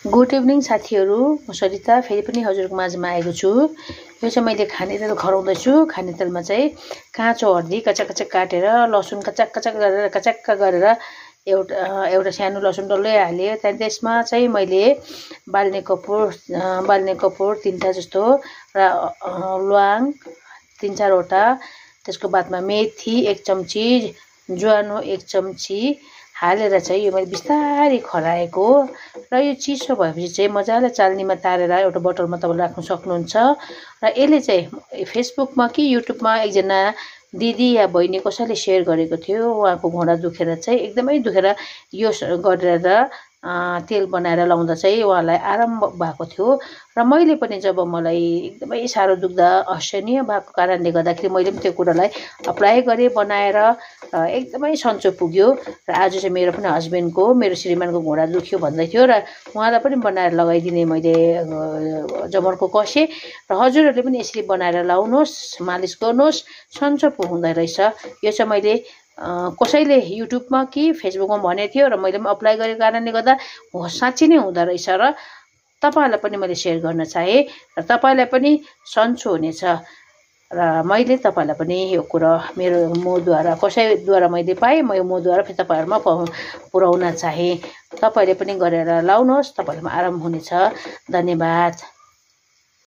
Good evening साथीहरू, म सरिता फेरि पनि हजुरको माझमा आएको छु। यो चाहिँ मैले खाने तेल खराउँदैछु। खाने तेलमा चाहिँ काँचो हर्दी कचक कचक काटेर, लसुन कचक कचक्क गरेर एउटा सानो लसुन डल्लै हालेँ। त्यहाँदेखि त्यसमा चाहिँ मैले बाल्ने कपुर 3टा जस्तो र ल्वाङ 3-4वटा, त्यसको बादमा मेथी 1 चम्ची, ज्वानो 1 चम्ची हालेर चाहिँ यो मैले बिस्तारै खराएको। र यो चिसो भएपछि चाहिँ मजाले चाल्नीमा तारेर एउटा बोतलमा तपाईँले राख्न सक्नुहुन्छ। र यसले चाहिँ फेसबुकमा कि युट्युबमा एकजना दिदी या बहिनी कसैले सेयर गरेको थियो। उहाँको घुँडा दुखेर चाहिँ एकदमै दुखेर यो गरेर तेल बनाएर लाउँदा चाहिँ उहाँलाई आराम भएको थियो। र मैले पनि जब मलाई एकदमै साह्रो दुख्दा असहनीय भएको कारणले गर्दाखेरि मैले पनि त्यो कुरालाई अप्लाई गरेँ बनाएर, एकदमै सन्चो पुग्यो। र आज चाहिँ मेरो पनि हस्बेन्डको, मेरो श्रीमानको घुँडा दुख्यो भन्दै थियो र उहाँलाई पनि बनाएर लगाइदिने मैले जमर्को कसेँ। र हजुरहरूले पनि यसरी बनाएर लाउनुहोस्, मालिस गर्नुहोस्, सन्चो हुँदो रहेछ। यो चाहिँ मैले कसैले युट्युबमा कि फेसबुकमा भनेको थियो र मैले पनि अप्लाई गरेको कारणले गर्दा साँच्चै नै हुँदो रहेछ। र तपाईँहरूलाई पनि मैले सेयर गर्न चाहेँ र तपाईँलाई पनि सन्चो हुनेछ। र मैले तपाईँहरूलाई पनि यो कुरा मद्वारा कसैद्वारा मैले पाएँ, म यो मद्वारा फेरि तपाईँहरूमा पुर्याउन चाहेँ। तपाईँहरूले पनि गरेर लाउनुहोस्, तपाईँहरूलाई आराम हुनेछ। धन्यवाद।